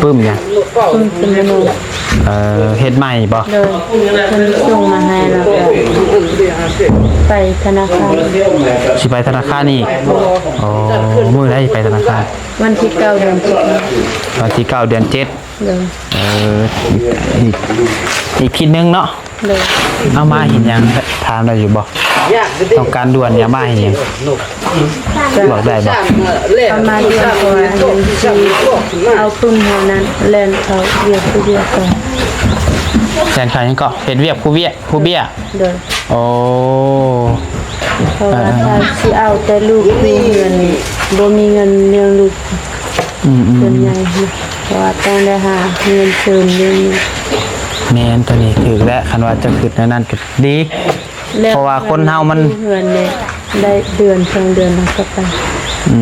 ປຶ້ມຫຍັງ? ປຶ້ມສຳມະໂນ. ເອີ ເຮັດໃໝ່ບໍ່? ໂດຍ ເພິ່ນສົ່ງມາໃຫ້ ແລ້ວກໍໄປທະນາຄານ. ຊິໄປທະນາຄານອີກ? ໂດຍ. ອໍ ມື້ໃດໄປທະນາຄານ? ວັນທີເກົ້າ ເດືອນເຈັດ. ວັນທີເກົ້າ ເດືອນເຈັດ. ໂດຍ. ເອີ ອີກ ອີກທິດໜຶ່ງເນາະ. ໂດຍ. ເອົາມາເຮັດຫຍັງ? ຖາມໄດ້ຢູ່ບໍ່? ຕ້ອງການດ່ວນນີ້ ເອົາມາເຮັດຫຍັງ? ບອກໄດ້ບໍ່? ເອົາມາດ່ວນ ເພາະວ່າເຮົາຊິເອົາປຶ້ມເຮົານັ້ນແລ່ນເຂົ້າວຽກຜູ້ວຽກກ່ອນ. ແລ່ນເຂົ້າຫຍັງເກາະ? ເຮັດວຽກຜູ້ວຽກ ຜູ້ເບ້ຍ? ໂດຍ. ໂອ້ ເພາະວ່າ ເອີ ຖ້າຊິເອົາແຕ່ລູກຢູ່ເຮືອນນີ້ ບໍ່ມີເງິນລ້ຽງລູກ. ອືມໆ ສ່ວນໃຫຍ່ ເພາະວ່າຕ້ອງໄດ້ຫາເງິນເສີມເລື່ອງນີ້. ແມ່ນ ໂຕນີ້ຖືກແລ້ວ ຄັນວ່າເຈົ້າຄິດແນວນັ້ນກໍດີ ແລ້ວ ເພາະວ່າຄົນເຮົາມັນ ຢູ່ເຮືອນນີ້ໄດ້ເດືອນສອງເດືອນແລ້ວກໍໄປ. ອື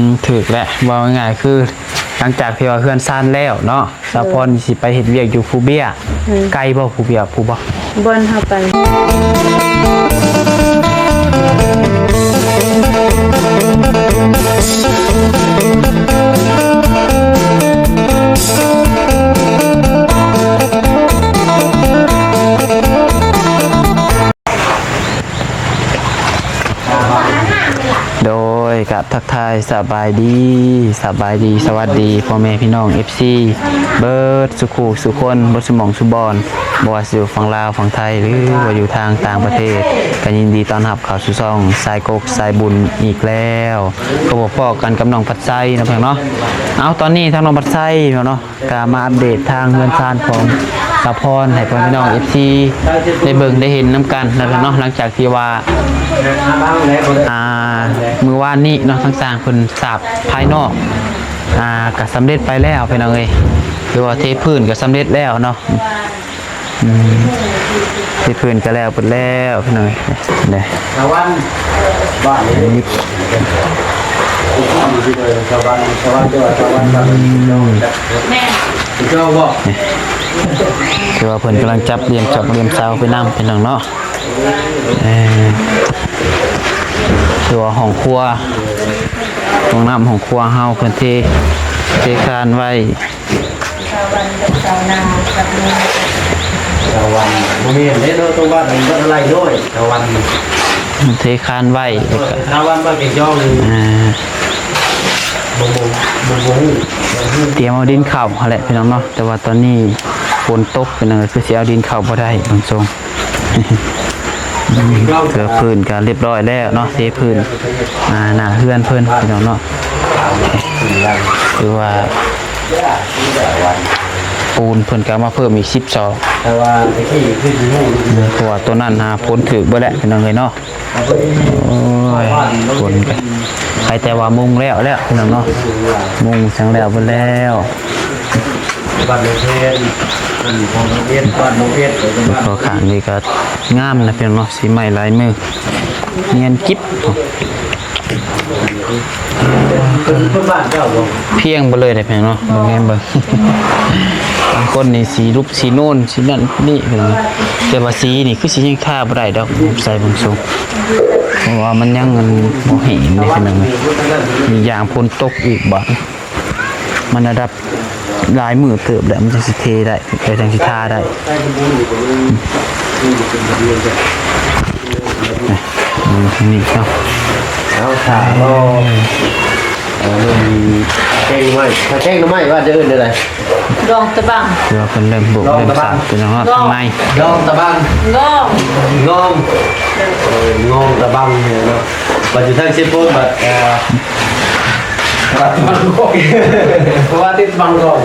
ມ ຖືກແລ້ວ ເວົ້າງ່າຍໆ ຄືຫຼັງຈາກທີ່ວ່າເຮືອນຊານແລ້ວເນາະ ສາວພອນຊິໄປເຮັດວຽກຢູ່ພູເບ້ຍ. ອືມ ໄກບໍ່ ພູເບ້ຍ ພູບໍ່? ບ່ອນເຮົາໄປ. ໂດຍ ກະທັກທາຍສະບາຍດີ ສະບາຍດີ ສະຫວັດດີພໍ່ແມ່ພີ່ນ້ອງ ເອັຟຊີ ເບິດສູ່ຄູ່ສູ່ຄົນ ເບິດສູ່ໝ່ອງສູ່ບ່ອນ ບໍ່ວ່າຊິຢູ່ຝັ່ງລາວ ຝັ່ງໄທ ຫຼືວ່າຢູ່ທາງຕ່າງປະເທດ ກໍຍິນດີຕ້ອນຮັບເຂົ້າສູ່ຊ່ອງສາຍກົກສາຍບຸນອີກແລ້ວ. ກໍພົບພໍ້ກັນກັບນ້ອງພັດໄຊເນາະ ເພິ່ນເນາະ. ເອົາ ຕອນນີ້ທາງນ້ອງພັດໄຊເນາະ ກໍມາອັບເດດທາງເຮືອນຊານຂອງສາວພອນ ໃຫ້ພໍ່ແມ່ພີ່ນ້ອງ ເອັຟຊີ ໄດ້ເບິ່ງໄດ້ເຫັນນຳກັນນະເນາະ. ຫຼັງຈາກທີ່ວ່າ ອ່າ ມື້ວານນີ້ເນາະ ທາງຊ່າງເພິ່ນສາບພາຍນອກ ອ່າ ກໍສຳເລັດໄປແລ້ວພີ່ນ້ອງເອີຍ ຄືວ່າເທພື້ນກໍສຳເລັດແລ້ວເນາະ. ອືມ ເທພື້ນກໍແລ້ວເບິດແລ້ວພີ່ນ້ອງເອີຍ. ເດ້ ຕາວັນ ບ້ານນີ້ ຕາວັນ ຕາວັນ ຕາວັນ ບ້ານນີ້ ແມ່ນ ເຈົ້າບໍ່? ຄືວ່າເພິ່ນກຳລັງຈັບລຽມຊອກລຽມເສົາໄປນຳພີ່ນ້ອງເນາະ. ເອີ ຄືວ່າຫ້ອງຄົວ ຫ້ອງນ້ຳຫ້ອງຄົວເຮົາ ເພິ່ນເທ ເທຄານໄວ້. ຊາວບ້ານກັບຊາວນາກັບເມືອງ ຊາວບ້ານ ບໍ່ແມ່ນເດ້ເນາະ ຊາວບ້ານມັນບໍ່ໄດ້ນ້ອຍ ຊາວບ້ານ ເທຄານໄວ້ ແລ້ວກໍ ຊາວບ້ານບ້ານເປັນຈອງ ອ່າ ບໍ່ ບໍ່ ບໍ່ ບໍ່ຮູ້ ຕຽມເອົາດິນເຂົ້າຫັ້ນແຫຼະພີ່ນ້ອງເນາະ. ແຕ່ວ່າຕອນນີ້ຝົນຕົກພີ່ນ້ອງ ຄືຊິເອົາດິນເຂົ້າບໍ່ໄດ້ບາງຊ່ວງ. ເທພື້ນກໍລຽບຮ້ອຍແລ້ວເນາະ ເທພື້ນ ອ່າ ໜ້າເຮືອນເພິ່ນພີ່ນ້ອງເນາະ. ຄືວ່າປູນເພິ່ນກໍເອົາມາເພີ່ມອີກສິບສອງ ແຕ່ວ່າຕະກີ້ຄືຊິຮູ້ ເພາະວ່າຕົວນັ້ນຫາຝົນຖືກເບິດແລ້ວພີ່ນ້ອງເອີຍເນາະ. ໂອ້ຍ ຝົນກໍ ໃຄແຕ່ວ່າມຸງແລ້ວແລ້ວພີ່ນ້ອງເນາະ ມຸງສັງແລ້ວເບິດແລ້ວ. ບ້ານໂນເພນ ອັນນີ້ຂອງເອັດ ບ້ານໂນເອດ ເອີ ບ້ານ ເຂົ້າຂ້າງນີ້ກໍງາມນະພີ່ນ້ອງເນາະ ສີໄມ້ລາຍມື ນຽນກິບ. ເປັນຄົນບ້ານເຈົ້າບໍ່? ພຽງເບິດເລີຍເດ້ພີ່ນ້ອງເນາະ ເບິ່ງແນ່ເບິ່ງ ບາງຄົນນີ້ສີລຸບສີນູນ ສີນັ້ນນີ້ພີ່ນ້ອງ ແຕ່ວ່າສີນີ້ຄືຊິຍັງທາບໍ່ໄດ້ດອກ ໃສ່ເບິ່ງສູງ ເພາະວ່າມັນຍັງ ອັນ ບໍ່ແຫ້ງເດ້ພີ່ນ້ອງເອີຍ. ອີກຢ່າງຝົນຕົກອີກບາດ ມັນລະດັບຫຼາຍມື້ເຕີບແລ້ວ ມັນຈັ່ງຊິເທໄດ້ ຈັ່ງຊິທາໄດ້. ນີ້ ນີ້ທາງນີ້ເນາະ ເອົາ ຖ້າລໍ ເອີ ເລື່ອງແກງໜໍ່ໄມ້ ຖ້າແກງໜໍ່ໄມ້ວ່າຈະເອີ້ນແນວໃດ? ດອງຕະບັງ ຄືວ່າເພິ່ນເລີ່ມບຸກເລີ່ມສັບ ພີ່ນ້ອງເນາະ ດອງ ທາງໃນ ດອງຕະບັງ ງອງ ງອງ ເອີ ງອງຕະບັງເນາະ. ບັດຢູ່ທາງເຊໂປນບັດ ເອີ ເພາະວ່າຕິດບັງກອງ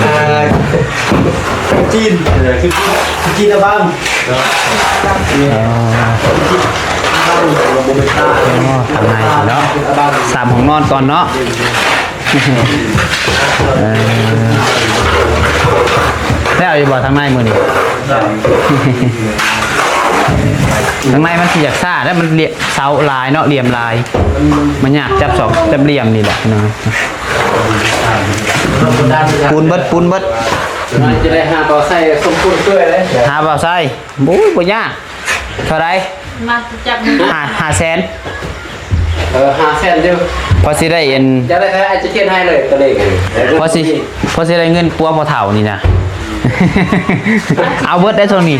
ອ່າ ຈີນ ເອີ ຄືຈີນຕະບັງເນາະ ເອີ ຕະບັງ ບໍ່ແມ່ນຕາ ອໍ ທາງໃນເນາະ ຕະບັງ ສາມຫ້ອງນອນກ່ອນເນາະ ເອີ ແລ້ວຢູ່ບໍ່ທາງໃນມື້ນີ້? ທາງໃນມັນຊິຢາກຊ້າ ແລ້ວມັນລຽບ ເສົາຫຼາຍເນາະ ຫຼ່ຽມຫຼາຍ ມັນຍາກຈັບສອງ ຈັບຫຼ່ຽມນີ້ແຫຼະເນາະ. ປູນເບິດ ປູນເບິດ ຈະໄດ້ຫາບ່າວໄຊສົ່ງປູນຊ່ວຍເດ້ ຫາບ່າວໄຊ ໂອ້ຍ ບໍ່ຍາກ ເທົ່າໃດ? ມາຈັບມື ຫ້າ ຫ້າແສນ ເອີ ຫ້າແສນຢູ່ ພໍຊິໄດ້ອັນ ຈະໄດ້ ອາດຈະຂຽນໃຫ້ເລີຍຕົວເລກນີ້ ພໍຊິ ພໍຊິໄດ້ເງິນປົວພໍ່ເຖົ້ານີ້ນະ ເອົາເບິດໄດ້ຊ່ວງນີ້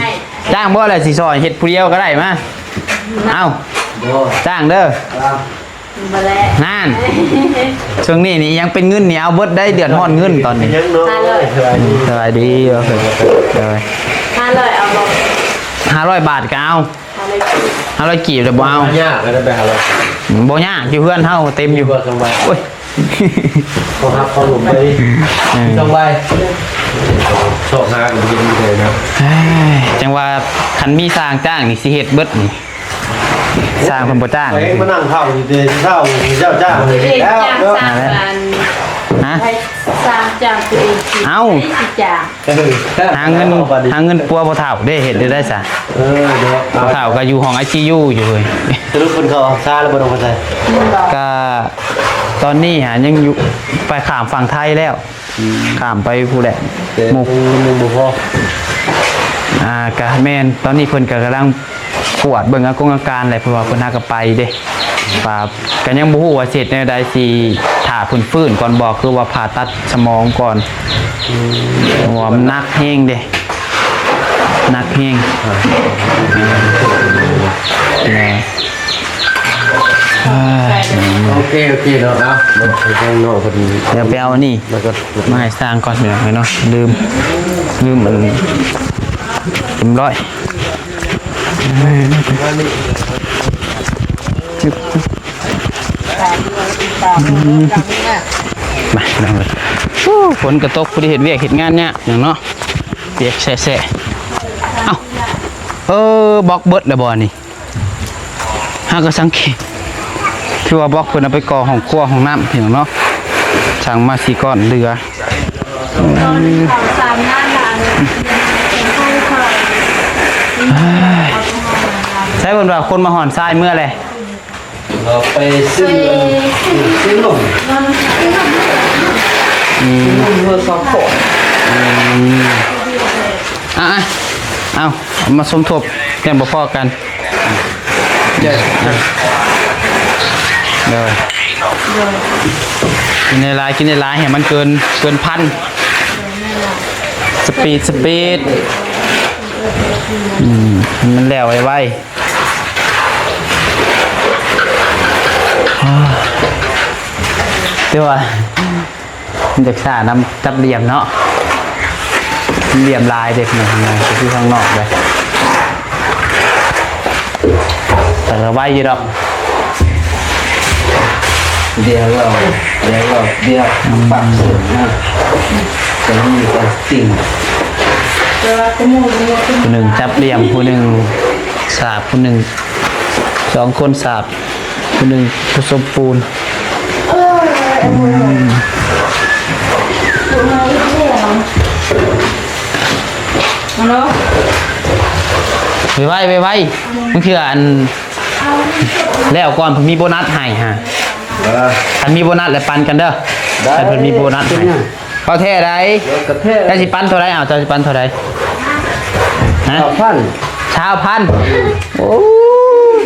ຈ້າງບໍ່ລະ ຊິຊ່ອຍເຮັດຜູ້ດຽວກໍໄດ້ມາ ເອົ້າ ບໍ່ ຈ້າງເດີ ບໍ່ແລະ ນັ້ນ ຊ່ວງນີ້ນີ້ຍັງເປັນເງິນນີ້ ເອົາເບິດໄດ້ ເດືອດຮ້ອນເງິນຕອນນີ້ ຍັງເນາະ ຫ້າຮ້ອຍ ສະບາຍດີ ໂດຍ ຫ້າຮ້ອຍ ເອົາບໍ່ ຫ້າຮ້ອຍບາດກໍເອົາ ຫ້າຮ້ອຍກີບ ຫ້າຮ້ອຍກີບແລ້ວບໍ່ເອົາ ຍາກກໍໄດ້ໄປຫ້າຮ້ອຍ ບໍ່ຍາກ ຢູ່ເຮືອນເຮົາເຕັມຢູ່ ໂອ້ຍ ຂໍຮັບຂໍລົມໄປ ເອີ ສອງໃບ ຊອກຫາກໍບໍ່ເຫັນຢູ່ໃສນະ ເອີຍ ຈັ່ງວ່າຄັນມີຊ່າງຈ້າງນີ້ຊິເຮັດເບິດນີ້ ຊ່າງເພິ່ນບໍ່ຈ້າງ ໄປມານັ່ງເຝົ້າຢູ່ເດ ເຝົ້າເຈົ້າຈ້າງ ເອີ ແລ້ວ ຈ້າງ ເນາະ ຊ່າງອັນ ຮະ ໃຫ້ຊ່າງຈ້າງຕົວເອງ ເອົ້າ ຊິຈ້າງ ເອີ ຫາເງິນ ຫາເງິນປົວພໍ່ເຖົ້າເດ້ ເຮັດໄດ້ຊະ ເອີ ເນາະ ພໍ່ເຖົ້າກໍຢູ່ຫ້ອງໄອຊີຢູຢູ່ເວີຍ ສະຫຼຸບເພິ່ນເຂົ້າຊາແລ້ວບໍ່ ນ້ອງພາໄຊ ກໍຕອນນີ້ຫາຍັງຢູ່ ໄປຂ້າມຝັ່ງໄທແລ້ວ ອືມ ຂ້າມໄປພຸ້ນແຫຼະ ແຕ່ ໝູ່ ຍັງບໍ່ພໍ ອ່າ ກະແມ່ນ ຕອນນີ້ເພິ່ນກະກຳລັງກວດເບິ່ງອາກົງອາການແຫຼະ ເພາະວ່າເພິ່ນຫາກໍໄປເດ້ ວ່າກໍຍັງບໍ່ຮູ້ວ່າຊິເຮັດແນວໃດ ຊິຖ້າເພິ່ນຟື້ນກ່ອນບໍ່ ຄືວ່າຜ່າຕັດສະໝອງກ່ອນ ອືມ ເພາະວ່າມັນໜັກແຮງເດ້ ໜັກແຮງ ອ່າ ໂອເຄ ໂອເຄເນາະ ເອົາ ເນາະ ໃຫ້ທາງນ້ອງເພິ່ນ ດຽວໄປເອົາອັນນີ້ ແລ້ວກໍ ມາໃຫ້ຊ່າງກ່ອນ ພີ່ນ້ອງເອີຍເນາະ ລືມ ລືມອັນ ເຕັມຮ້ອຍ ມາພີ່ນ້ອງເອີຍ ໂອ້ ຝົນກໍຕົກ ຜູ້ທີ່ເຮັດວຽກເຮັດງານຍາກຫຍັງເນາະ ປຽກແຊະໆ ເອົ້າ ເອີ ບລັອກເບິດແລ້ວບໍ່ນີ້? ຫາກໍສັງເກດ ຄືວ່າບລັອກເພິ່ນເອົາໄປກໍ່ຫ້ອງຄົວຫ້ອງນ້ຳ ພີ່ນ້ອງເນາະ ສັ່ງມາສີ່ກ້ອນເຫຼືອ ສາມລ້ານລະ ໃຊ້ເພິ່ນວ່າຄົນມາຫອນຊາຍເມືອແຫຼະ ເຮົາໄປຊື້ ໄປຊື້ນົມ ອືມ ຊື້ນົມເພື່ອຊັບພອດ ອືມ ອ່ະ ເອົາ ເອົາມາສົມທົບ ແຕ່ບໍ່ພໍກັນ ເຈົ້າ ເດີ ກິນຫຼາຍໆ ກິນຫຼາຍໆ ໃຫ້ມັນເກີນ ເກີນພັນ ສະປີດ ສະປີດ ອືມ ໃຫ້ມັນແລ້ວໄວໆ ແຕ່ວ່າ ມັນຈະຊ້ານຳຈັບຫຼ່ຽມເນາະ ມັນຫຼ່ຽມຫຼາຍເດ້ ຂ້າງໃນ ຄືຂ້າງນອກເດ້ ແຕ່ກໍໄວຢູ່ດອກ ດຽວເຮົາ ດຽວເຮົາ ດຽວປັບເສີມນະ ຈະມີການຕິງ ຜູ້ໜຶ່ງຈັບຫຼ່ຽມ ຜູ້ໜຶ່ງສາບ ຜູ້ໜຶ່ງ ສອງຄົນສາບ ຜູ້ໜຶ່ງປະສົມປູນ ອືມ ໄວໆ ໄວໆ ບາງເທື່ອອັນ ແລ້ວກ່ອນເພິ່ນມີໂບນັດໃຫ້ຫາ ເອີ ຄັນມີໂບນັດແລ້ວປັນກັນເດີ ໄດ້ ຄັນເພິ່ນມີໂບນັດໃຫ້ ເປັນຫຍັງ? ເວົ້າແທ້ໃດ ເອີ ກໍແທ້ ເຈົ້າຊິປັນເທົ່າໃດ? ເອົາ ເຈົ້າຊິປັນເທົ່າໃດ? ຮະ? ຊາວພັນ ຊາວພັນ ໂອ້ຍ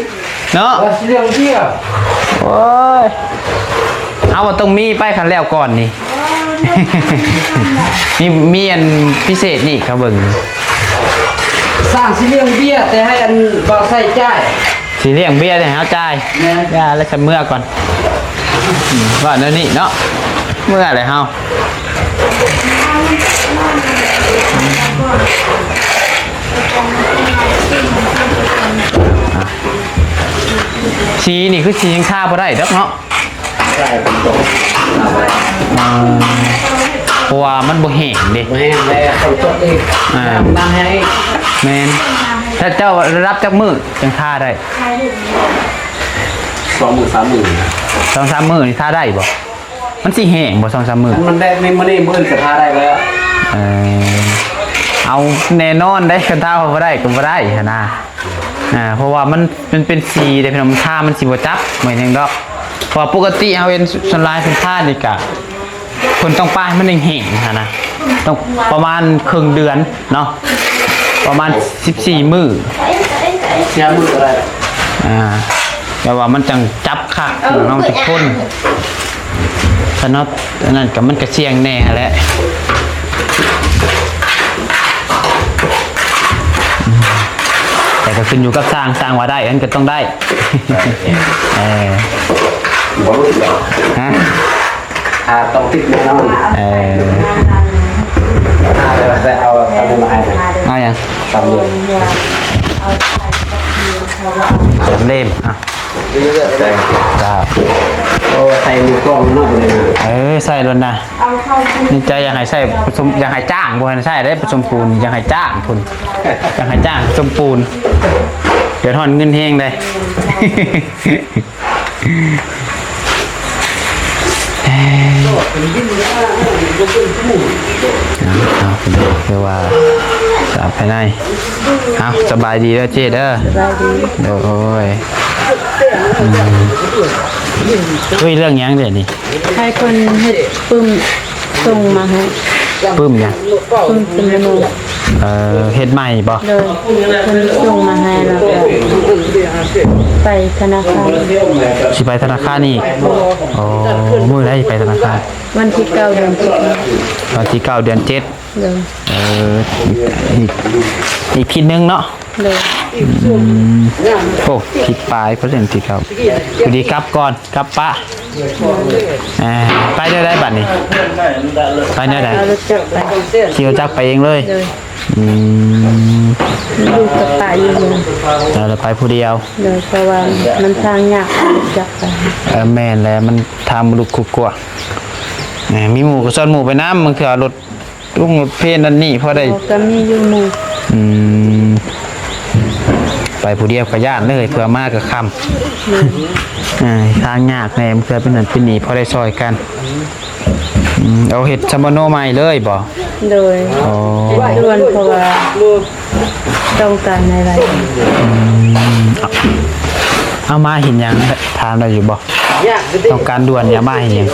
ເນາະ ວ່າຊິລ້ຽງເບຍ ໂອ້ຍ ເຮົາວ່າຕ້ອງມີໄປ ຄັນແລ້ວກ່ອນນີ້ ມີ ມີອັນພິເສດນີ້ ເຂົາເບິ່ງ ສ້າງຊິລ້ຽງເບຍ ແຕ່ໃຫ້ອັນບ່າວໄຊຈ່າຍ ຊິລ້ຽງເບຍໃຫ້ເຮົາຈ່າຍ ແມ່ນ ຢ່າແລ້ວ ຊັ້ນເມືອກ່ອນ ອືມ ວ່າແນວນີ້ເນາະ ເມືອແລ້ວເຮົາ ອ່າ ສີນີ້ຄືສີຍັງທາບໍ່ໄດ້ດອກເນາະ ອ່າ ເພາະວ່າມັນບໍ່ແຫ້ງເດ້ ບໍ່ແຫ້ງແລ້ວ ຝົນຕົກອີກ ອ່າ ນ້ຳແຫ້ງ ແມ່ນ ຖ້າເຈົ້າລະດັບຈັກມື້ຈັ່ງທາໄດ້? ສອງມື້ສາມມື້ ສອງສາມມື້ນີ້ທາໄດ້ບໍ່? ມັນຊິແຫ້ງບໍ່ ສອງສາມມື້? ມັນແດດມື້ນີ້ ມື້ອື່ນກໍທາໄດ້ແລ້ວ ເອີ ເອົາແນ່ນອນເດ້ ຄັນທາບໍ່ໄດ້ກໍບໍ່ໄດ້ຫັ້ນນະ ອ່າ ເພາະວ່າມັນ ມັນເປັນສີເດ້ພີ່ນ້ອງ ມັນທາມັນຊິບໍ່ຈັບ ບໍ່ເປັນຫຍັງດອກ ເພາະວ່າປົກກະຕິເຮົາເຫັນສ່ວນຫຼາຍເພິ່ນທານີ້ກະ ເພິ່ນຕ້ອງປະໃຫ້ມັນແຫ້ງໆຫັ້ນນະ ຕ້ອງປະມານເຄິ່ງເດືອນເນາະ ປະມານສິບສີ່ມື້ ສີ່ມື້ກໍໄດ້ ອ່າ ແບບວ່າມັນຈັ່ງຈັບຄັກ ເອີ ເນາະ ມັນຊິຄົນ. ຄັນເຮົາອັນນັ້ນກໍ ມັນກໍສ່ຽງແດ່ຫັ້ນແຫຼະ. ແຕ່ກໍຂຶ້ນຢູ່ກັບຊ່າງ, ຊ່າງວ່າໄດ້ ອັນກໍຕ້ອງໄດ້. ເອີ ບໍ່ຮູ້ ຮະ? ອ່າ ຕ້ອງຕິດແນ່ນອນ. ເອີ ອ່າ ແຕ່ວ່າໄດ້ເອົາຕຳຫຼາຍ ເອົາຫຍັງ? ຕຳເລັມ ຕຳເລັມ. ອ່ະ ເຈົ້າ ໂອ້ ໃສ່ມືກ້ອງເນາະ ເອີ ໃສ່ໂລດນະ. ໃນໃຈຢາກໃຫ້ໃສ່ປະສົມ ຢາກໃຫ້ຈ້າງ ບໍ່ໃຫ້ໃສ່ເດ້ປະສົມປູນ, ຢາກໃຫ້ຈ້າງພຸ້ນ, ຢາກໃຫ້ຈ້າງປະສົມປູນ. ເດືອດຮ້ອນເງິນແຮງເດ້. ເອີ ເອົາ ເອົາ ຄືວ່າສະອາດພາຍໃນ. ເອົາ ສະບາຍດີເດີເຈ້ເດີ. ສະບາຍດີ. ໂດຍ. ອືມ ຄຸຍເລື່ອງຫຍັງເດນີ້? ໃຫ້ເພິ່ນເຮັດປຶ້ມ ສົ່ງມາໃຫ້. ປຶ້ມຫຍັງ? ປຶ້ມສຳມະໂນ. ເອີ ເຮັດໃໝ່ບໍ່? ໂດຍ. ເພິ່ນສົ່ງມາໃຫ້ ແລ້ວກໍໄປທະນາຄານ. ຊິໄປທະນາຄານອີກ? ໂອ້ ມື້ໃດໄປທະນາຄານ? ວັນທີເກົ້າ ເດືອນເຈັດ. ວັນທີເກົ້າ ເດືອນເຈັດ. ໂດຍ. ເອີ ອີກ ອີກທິດໜຶ່ງເນາະ. ໂດຍ. ອືມ ໂອ້ ທິດປາຍ ເພິ່ນເຫັນທີ່ເກົ່າ. ພໍດີກັບກ່ອນ ກັບປະ. ອ່າ ໄປແນວໃດບັດນີ້? ໄປແນວໃດ? ເອົາລົດຈັກໄປ. ຂີ່ລົດຈັກໄປເອງເລີຍ? ໂດຍ. ອືມ ລູກກັບປະຢູ່ເຮືອນ. ເອີ ແລ້ວໄປຜູ້ດຽວ? ໂດຍ. ເພາະວ່າມັນທາງຍາກ ລົດຈັກໄປ. ເອີ ແມ່ນແຫຼະ ມັນທາງລຸກຄຸກກົວ. ເອີ ມີໝູ່ກໍຊວນໝູ່ໄປນຳ ບາງເທື່ອລົດ ລຸງເພນອັນນີ້ພໍໄດ້. ກໍມີຢູ່ໝູ່. ອືມ ໄປຜູ້ດຽວກໍຢ້ານເລີຍ ເພື່ອມາກໍຄ່ຳ. ເອີ ທາງຍາກແດ່ ເພື່ອເປັນນັ້ນເປັນນີ້ ພໍໄດ້ຊ່ອຍກັນ. ອືມ ເອົາເຮັດສຳມະໂນໃໝ່ເລີຍບໍ່? ໂດຍ. ອໍ ດ່ວນ ເພາະວ່າຕ້ອງການໃນໄວ. ອືມ ເອົາ ເອົາມາເຮັດຫຍັງ? ຖາມໄດ້ຢູ່ບໍ່? ຕ້ອງການດ່ວນນີ້ ເອົາມາເຮັດຫຍັງ?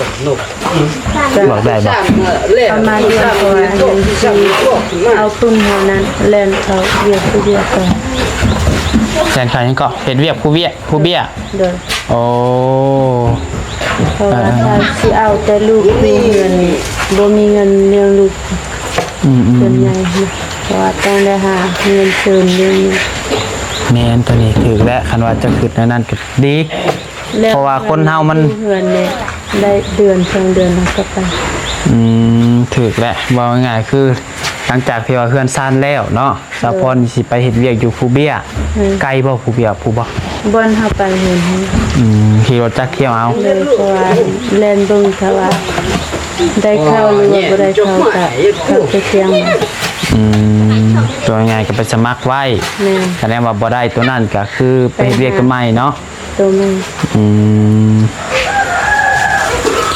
ບອກໄດ້ບໍ່? ເອົາມາດ່ວນ ເພາະວ່າອັນນີ້ຊິເອົາປຶ້ມເຮົານັ້ນແລ່ນເຂົ້າວຽກຜູ້ວຽກກ່ອນ. ແລ່ນເຂົ້າຫຍັງເກາະ? ເຮັດວຽກຜູ້ວຽກ ຜູ້ເບ້ຍ? ໂດຍ. ໂອ້ ເພາະວ່າ ເອີ ຖ້າຊິເອົາແຕ່ລູກຢູ່ເຮືອນນີ້ ບໍ່ມີເງິນລ້ຽງລູກ. ອືມໆ ສ່ວນໃຫຍ່ນະ ເພາະວ່າຕ້ອງໄດ້ຫາເງິນເສີມລ້ຽງລູກ. ແມ່ນ ໂຕນີ້ຖືກແລ້ວ ຄັນວ່າເຈົ້າຄິດແນວນັ້ນກໍດີ. ແລ້ວ ເພາະວ່າຄົນເຮົາມັນ ຢູ່ເຮືອນນີ້ໄດ້ເດືອນສອງເດືອນແລ້ວກໍໄປ. ອືມ ຖືກແລ້ວ ເວົ້າງ່າຍໆ ຄືຫຼັງຈາກທີ່ວ່າເຮືອນຊານແລ້ວເນາະ ສາວພອນຊິໄປເຮັດວຽກຢູ່ພູເບ້ຍ. ອືມ ໄກບໍ່ ພູເບ້ຍ ພູບໍ່? ບ່ອນເຮົາໄປເຮືອນເຮົາ. ອືມ ຂີ່ລົດຈັກທ່ຽວເອົາ. ໂດຍ. ເພາະວ່າແລ່ນເບິ່ງ ຖ້າວ່າໄດ້ເຂົ້າ ຫຼືວ່າບໍ່ໄດ້ເຂົ້າ ກໍເຂົ້າໄປທ່ຽງ. ອືມ ເວົ້າງ່າຍໆ ກໍໄປສະໝັກໄວ້. ແມ່ນ. ຄະແນນວ່າບໍ່ໄດ້ໂຕນັ້ນ ກໍຄືໄປເຮັດວຽກໂຕໃໝ່ເນາະ. ໂຕໃໝ່. ອືມ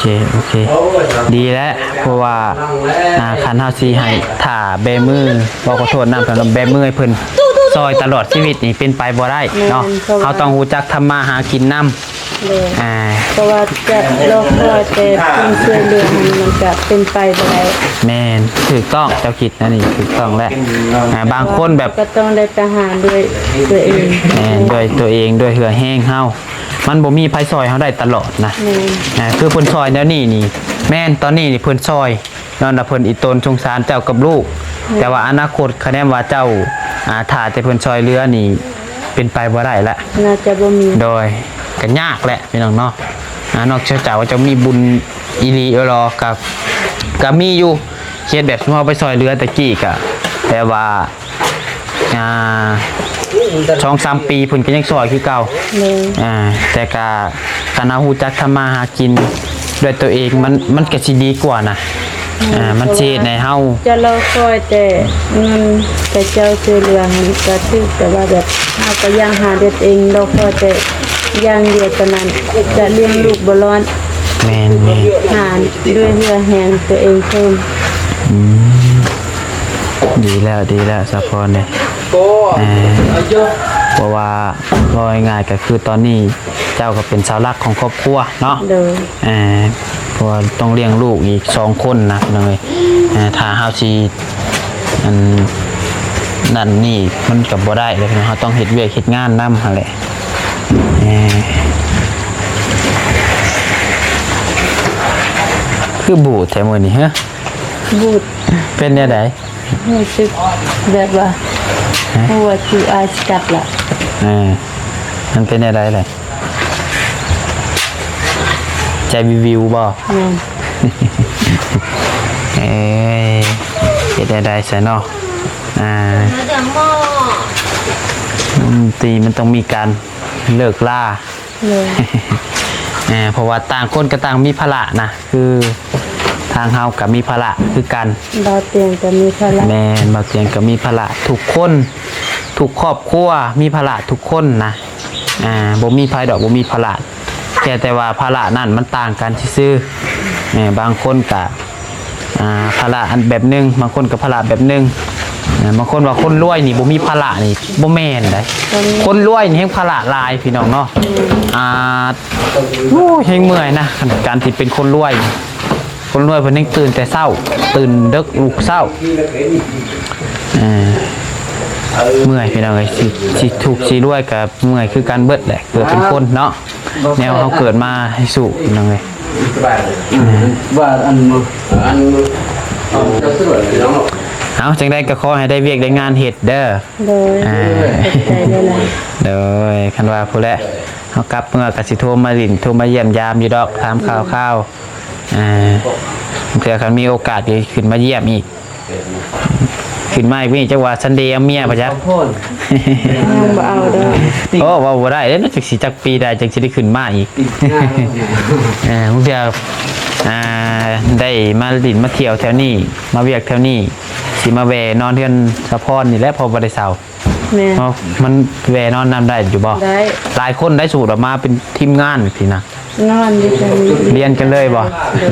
ໂອເຄ ໂອເຄ ດີແລ້ວ ເພາະວ່າ ອ່າ ຄັນເຮົາຊິໃຫ້ຖ້າແບມື ບໍ່ ຂໍໂທດນຳ ຖ້າແບມືໃຫ້ເພິ່ນຊ່ອຍຕະຫຼອດຊີວິດນີ້ເປັນໄປບໍ່ໄດ້ເນາະ. ແມ່ນ. ເຮົາຕ້ອງຮູ້ຈັກທຳມາຫາກິນນຳ. ໂດຍ. ອ່າ ເພາະວ່າຈະລໍຄອຍແຕ່ເພິ່ນຊ່ວຍເຫຼືອ ມັນກໍເປັນໄປບໍ່ໄດ້. ແມ່ນ ຖືກຕ້ອງ ເຈົ້າຄິດ ອັນນີ້ຖືກຕ້ອງແລ້ວ. ອ່າ ບາງຄົນແບບ ກໍຕ້ອງໄດ້ໄປຫາດ້ວຍຕົວເອງ. ແມ່ນ ດ້ວຍຕົວເອງ ດ້ວຍເຫື່ອແຮງເຮົາ ມັນບໍ່ມີໃຜຊ່ອຍເຮົາໄດ້ຕະຫຼອດນະ. ແມ່ນ. ອ່າ ຄືເພິ່ນຊ່ອຍແນວນີ້ນີ້ ແມ່ນ ຕອນນີ້ນີ້ເພິ່ນຊ່ອຍຍ້ອນວ່າເພິ່ນອີ່ຕົນສົງສານເຈົ້າກັບລູກ. ແມ່ນ. ແຕ່ວ່າອະນາຄົດ ຄະແນນວ່າເຈົ້າ ອ່າ ຖ້າແຕ່ເພິ່ນຊ່ອຍເຫຼືອນີ້ ເປັນໄປບໍ່ໄດ້ລະ ໜ້າຈະບໍ່ມີ. ໂດຍ. ກໍຍາກແຫຼະພີ່ນ້ອງເນາະ. ອ່າ ນອກຈາກວ່າຈະມີບຸນອີ່ຫຼີແລ້ວ ກໍ ກໍມີຢູ່ ເຮັດແບບເຮົາໄປຊ່ອຍເຫຼືອແຕ່ກີ້ ກໍແບບວ່າ ອ່າ ສອງສາມປີເພິ່ນກໍຍັງຊ່ອຍຄືເກົ່າ. ໂດຍ. ອ່າ ແຕ່ກໍ ຄັນເຮົາຮູ້ຈັກທຳມາຫາກິນດ້ວຍຕົວເອງ ມັນ ມັນກໍຊິດີກວ່ານະ. ແມ່ນ. ອ່າ ມັນຊິເຮັດໃຫ້ເຮົາ ຈະລໍຄອຍແຕ່ເງິນຂະເຈົ້າຊ່ວຍເຫຼືອຫັ້ນກໍຖືກ ແຕ່ວ່າແບບເຮົາກໍຢາກຫາດ້ວຍຕົວເອງ ລໍຄອຍແຕ່ຢ່າງດຽວເທົ່ານັ້ນ ຈະລ້ຽງລູກບໍ່ລອດ. ແມ່ນໆ. ຫາດ້ວຍເຫື່ອແຮງຕົວເອງເພີ່ມ. ອືມ ດີແລ້ວ ດີແລ້ວ ສາວພອນເດ້. ເອີ ເພາະວ່າເວົ້າງ່າຍໆ ກໍຄືຕອນນີ້ເຈົ້າກໍເປັນເສົາຫຼັກຂອງຄອບຄົວເນາະ. ໂດຍ. ເອີ ເພາະວ່າຕ້ອງລ້ຽງລູກອີກສອງຄົນນະພີ່ນ້ອງເອີຍ. ເອີ ຖ້າເຮົາຊິ ອັນ ນັ້ນນີ້ ມັນກໍບໍ່ໄດ້ເດ້ພີ່ນ້ອງ ເຮົາຕ້ອງເຮັດວຽກເຮັດງານນຳຫັ້ນແຫຼະ. ເອີ ຄືບູດແທ້ມື້ນີ້ ຮະ? ບູດ. ເປັນແນວໃດ? ຮູ້ສຶກແບບວ່າ ຮະ? ຮູ້ວ່າຄືອາຍຊິກັດລະ. ເອີ ມັນເປັນແນວໃດລະ? ໃຈວິວໆບໍ່? ແມ່ນ. ເອີ ເຮັດແນວໃດຊະເນາະ? ອ່າ ດນຕຣີມັນຕ້ອງມີການເລີກລາ. ໂດຍ. ເອີ ເພາະວ່າຕ່າງຄົນກໍຕ່າງມີພາລະນະ ຄືທາງເຮົາກໍມີພາລະຄືກັນ. ບ່າວຕຽງກໍມີພາລະ. ແມ່ນ, ບ່າວຕຽງກໍມີພາລະ. ທຸກຄົນ ທຸກຄອບຄົວມີພາລະທຸກຄົນນະ. ອ່າ ບໍ່ມີໃຜດອກບໍ່ມີພາລະ, ແຕ່ ແຕ່ວ່າພາລະນັ້ນມັນຕ່າງກັນຊື່ໆ. ເອີ ບາງຄົນກະ ອ່າ ພາລະອັນແບບໜຶ່ງ, ບາງຄົນກໍພາລະແບບໜຶ່ງ. ເອີ ບາງຄົນວ່າຄົນລວຍນີ້ບໍ່ມີພາລະນີ້ ບໍ່ແມ່ນໃດ. ອືມ ຄົນລວຍນີ້ແຮ່ງພາລະຫຼາຍ ພີ່ນ້ອງເນາະ. ອືມ ອ່າ ໂອ້ ແຮ່ງເມື່ອຍນະ ການທີ່ເປັນຄົນລວຍ. ຄົນລວຍເພິ່ນຍັງຕື່ນແຕ່ເຊົ້າ, ຕື່ນເດິກລຸກເຊົ້າ. ເອີ ເມື່ອຍພີ່ນ້ອງເອີຍ, ຊິ ຊິທຸກຊິລວຍກໍເມື່ອຍຄືກັນເບິດແຫຼະ ເກີດເປັນຄົນເນາະ. ແນວເຮົາເກີດມາໃຫ້ສູ້ພີ່ນ້ອງເອີຍ. ວ່າອັນ ອັນ ເອົາ ຈັ່ງໃດກໍຂໍໃຫ້ໄດ້ວຽກໄດ້ງານເຮັດເດີ. ໂດຍ. ອ່າ ຂອບໃຈຫຼາຍໆ. ໂດຍ. ຄັນວ່າພຸ້ນແຫຼະ ເຮົາກັບເມືອກໍຊິໂທມາຫຼິ້ນ ໂທມາຢ້ຽມຢາມຢູ່ດອກ ຖາມຂ່າວຄາວ. ອ່າ ເທື່ອຄັນມີໂອກາດກໍຂຶ້ນມາຢ້ຽມອີກ. ຂຶ້ນມາອີກນີ້ ຈັກວ່າຊັນເດເອົາເມຍບໍ່ຈັກ. ຍັງບໍ່ເອົາດອກ. ໂອ້ ເວົ້າບໍ່ໄດ້ເດ້ເນາະ, ຈັກຊິຈັກປີໃດຈັ່ງຊິໄດ້ຂຶ້ນມາອີກ. ເອີ ບາງເທື່ອ ອ່າ ໄດ້ມາຫຼິ້ນມາທ່ຽວແຖວນີ້ ມາວຽກແຖວນີ້ ຊິມາແວ່ນອນເຮືອນສາວພອນນີ້ແຫຼະ ເພາະບໍ່ໄດ້ເຊົ່າ. ແມ່ນ. ເນາະ ມັນແວ່ນອນນຳໄດ້ຢູ່ບໍ່? ໄດ້. ຫຼາຍຄົນໄດ້ສູດອອກມາເປັນທີມງານຊີ້ນະ. ນອນຢູ່ກັນ. ລຽນກັນເລີຍບໍ່? ໂດຍ.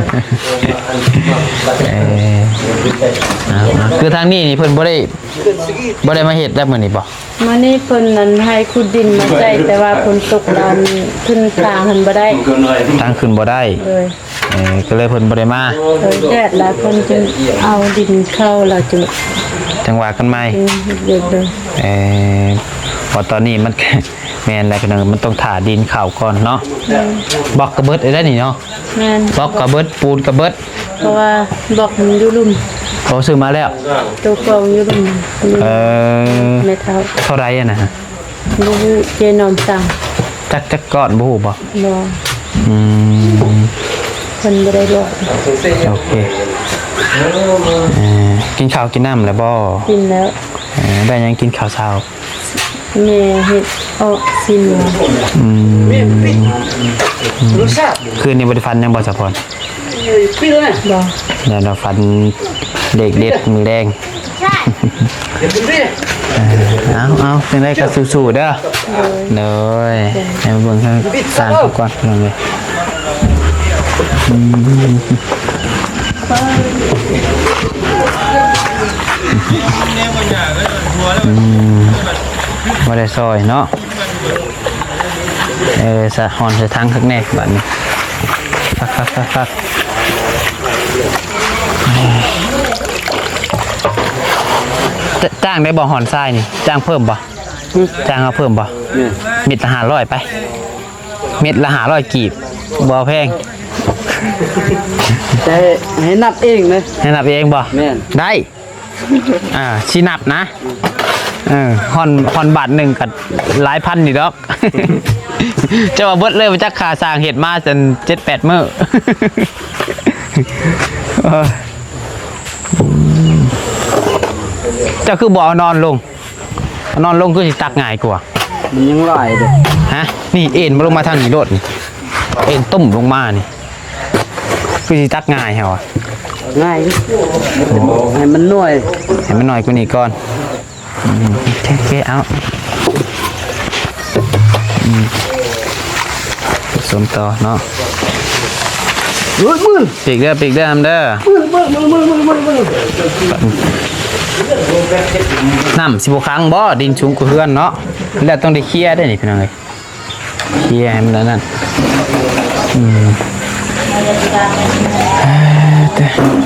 ເອີ ເອົາໆ ຄືທາງນີ້ນີ້ເພິ່ນບໍ່ໄດ້ ບໍ່ໄດ້ມາເຮັດແລ້ວມື້ນີ້ບໍ່? ມື້ນີ້ເພິ່ນນັ້ນໃຫ້ຂຸດດິນມາໃສ່ ແຕ່ວ່າຝົນຕົກລະຂຶ້ນທາງຫັ້ນບໍ່ໄດ້. ທາງຂຶ້ນບໍ່ໄດ້. ໂດຍ. ເອີ ກໍເລີຍເພິ່ນບໍ່ໄດ້ມາ. ໂດຍ. ແດດລະເພິ່ນຈຶ່ງເອົາດິນເຂົ້າລະຈຶ່ງ ຈັ່ງວ່າກັນໃໝ່. ໂດຍ. ເອີ ເພາະຕອນນີ້ມັນ ແມ່ນແຫຼະພີ່ນ້ອງ, ມັນຕ້ອງຖ້າດິນເຂົ້າກ່ອນເນາະ. ແມ່ນ. ບລັອກກໍເບິດແລ້ວນີ້ເນາະ. ແມ່ນ. ບລັອກກໍເບິດ, ປູນກໍເບິດ. ເພາະວ່າບລັອກມັນຢູ່ລຸ່ມ. ໂອ້ ຊື້ມາແລ້ວ. ໂຕກອງຢູ່ລຸ່ມ. ເອີ ແມ່ເຖົ້າ. ເທົ່າໃດອັນນັ້ນ? ບໍ່ຮູ້, ເຈນອມສັ່ງ. ຈັກ ຈັກກ້ອນ ບໍ່ຮູ້ບໍ່? ບໍ່. ອືມ ເພິ່ນບໍ່ໄດ້ບອກ. ໂອເຄ. ເອີ ກິນເຂົ້າກິນນ້ຳແລ້ວບໍ່? ກິນແລ້ວ. ເອີ ໄດ້ຫຍັງກິນເຂົ້າເຊົ້າ? ແມ່ເຮັດເອາະຊີ້ນ. ອືມ ຄືນນີ້ບໍ່ໄດ້ຝັນຫຍັງບໍ່ ສາວພອນ? ບໍ່. ຢ້ານວ່າຝັນເລກເດັດມື້ແລງ. ເອີ ເອົາ ເອົາ ຈັ່ງໃດກໍສູ້ໆເດີ. ໂດຍ. ໂດຍ ໃຫ້ມາເບິ່ງທາງສ້າງເຂົາກ່ອນ ພີ່ນ້ອງເອີຍ. ອືມ ອືມ ບໍ່ໄດ້ຊ່ອຍເນາະ. ເອີ ສະ ຮ່ອນໃສ່ຖັງຄັກແນ່ບາດນີ້. ຄັກໆໆໆ. ຈ- ຈ້າງໄດ້ບໍ່ຮ່ອນຊາຍນີ້? ຈ້າງເພີ່ມບໍ່? ຫຶ? ຈ້າງເອົາເພີ່ມບໍ່? ແມ່ນ. ເມັດລະຫ້າຮ້ອຍໄປ. ເມັດລະຫ້າຮ້ອຍກີບ. ບໍ່ເອົາແພງ. ແຕ່ໃຫ້ນັບເອງເດີ. ໃຫ້ນັບເອງບໍ່? ແມ່ນ. ໄດ້. ອ່າ ຊິນັບນະ. ເອີ ຮ່ອນ ຮ່ອນບາດໜຶ່ງກໍຫຼາຍພັນຢູ່ດອກ. ເຈົ້າວ່າເບິດເລີຍບໍ່ຈັກ ຄ່າສ້າງເຮັດມາຈົນເຈັດແປດມື້. ເອີ ເຈົ້າຄືບໍ່ເອົານອນລົງ? ເອົານອນລົງຄືຊິຕັກງ່າຍກວ່າ. ມັນຍັງຫຼາຍເດ້. ຮະ? ນີ້ເອັນມາລົງມາທາງນີ້ໂລດນີ້. ເອັນຕຸ້ມລົງມານີ້. ຄືຊິຕັກງ່າຍແທ້ວະ. ງ່າຍ. ໃຫ້ມັນໜ້ອຍ ໃຫ້ມັນໜ້ອຍກວ່ານີ້ກ່ອນ. ອືມ ໂອເຄ ເອົາ ອືມ ສົມຕໍ່ເນາະ. ເຮີ້ຍ ມື ປີກເດີ ປີກເດີ ນຳເດີ. ນ້ຳຊິບໍ່ຂັງບໍ່? ດິນສູງກວ່າເຮືອນເນາະ. ແລ້ວຕ້ອງໄດ້ເຄຍເດ້ນີ້ ພີ່ນ້ອງເອີຍ. ເຄຍໃຫ້ມັນອັນນັ້ນ. ອືມ ເອີ ເອີ ເອີ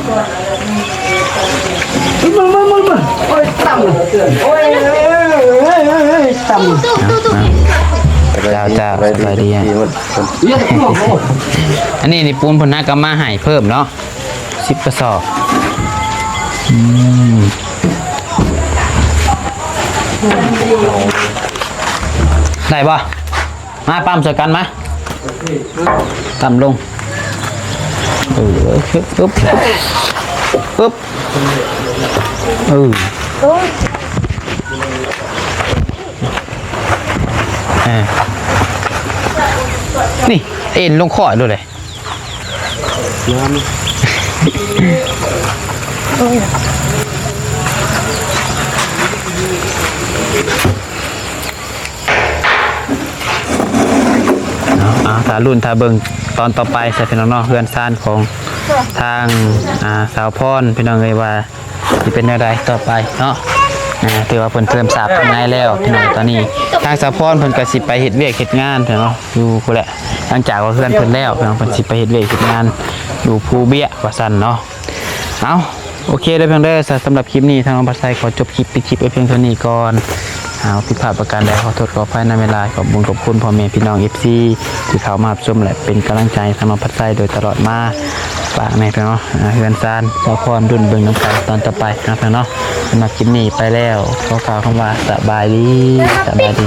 ໂອ້ຍ ຕ່ຳ. ໂອ້ຍ ຕ່ຳ. ເຈົ້າ ເຈົ້າ ສະບາຍດີ. ອັນນີ້ນີ້ ປູນເພິ່ນຫາກະມາໃຫ້ເພີ່ມເນາະ. ສິບກະສອບ. ອືມ ໄດ້ບໍ່? ມາປ້ຳໃສ່ກັນມາ. ຕ່ຳລົງ ເອີ ອຶບ ອຶບ ອຶບ ເອີ ເອີ ນີ້ ເອັນລົງຄ້ອຍໂລດເລີຍ. ງາມ ເອົາ ຖ້າລຸ້ນຖ້າເບິ່ງຕອນຕໍ່ໄປຊະພີ່ນ້ອງເນາະ ເຮືອນຊານຂອງທາງ ອ່າ ສາວພອນ ພີ່ນ້ອງເອີຍ ວ່າຊິເປັນແນວໃດຕໍ່ໄປເນາະ. ອ່າ ຖືວ່າເພິ່ນເລີ່ມສາບທາງໃນແລ້ວພີ່ນ້ອງ. ຕອນນີ້ທາງສາວພອນເພິ່ນກໍຊິໄປເຮັດວຽກເຮັດງານເນາະ ຢູ່ພຸ້ນແຫຼະ. ຫຼັງຈາກວ່າເຮືອນເພິ່ນແລ້ວພີ່ນ້ອງ ເພິ່ນຊິໄປເຮັດວຽກເຮັດງານຢູ່ພູເບ້ຍວ່າຊັ້ນເນາະ. ເອົາ ໂອເຄເດີພີ່ນ້ອງເດີ ສຳລັບຄລິບນີ້ທາງນ້ອງພັດໄຊຂໍຈົບຄລິບ ປິດຄລິບໄວ້ພຽງເທົ່ານີ້ກ່ອນ. ຫາກຜິດພາດປະການໃດ ຂໍໂທດຂໍອະໄພນຳຫຼາຍໆ. ຂອບບຸນຂອບຄຸນພໍ່ແມ່ພີ່ນ້ອງ ເອັຟຊີ ທີ່ເຂົ້າມາຮັບຊົມ ແລະ ເປັນກຳລັງໃຈໃຫ້ທາງນ້ອງພັດໄຊໂດຍຕະຫຼອດມາ. ຝາກແນ່ພີ່ນ້ອງ ເຮືອນຊານສາວພອນ ລຸ້ນເບິ່ງນຳກັນຕອນຕໍ່ໄປເນາະພີ່ນ້ອງເນາະ. ສຳລັບຄລິບນີ້ໄປແລ້ວ ຂໍກ່າວຄຳວ່າສະບາຍດີ ສະບາຍດີ.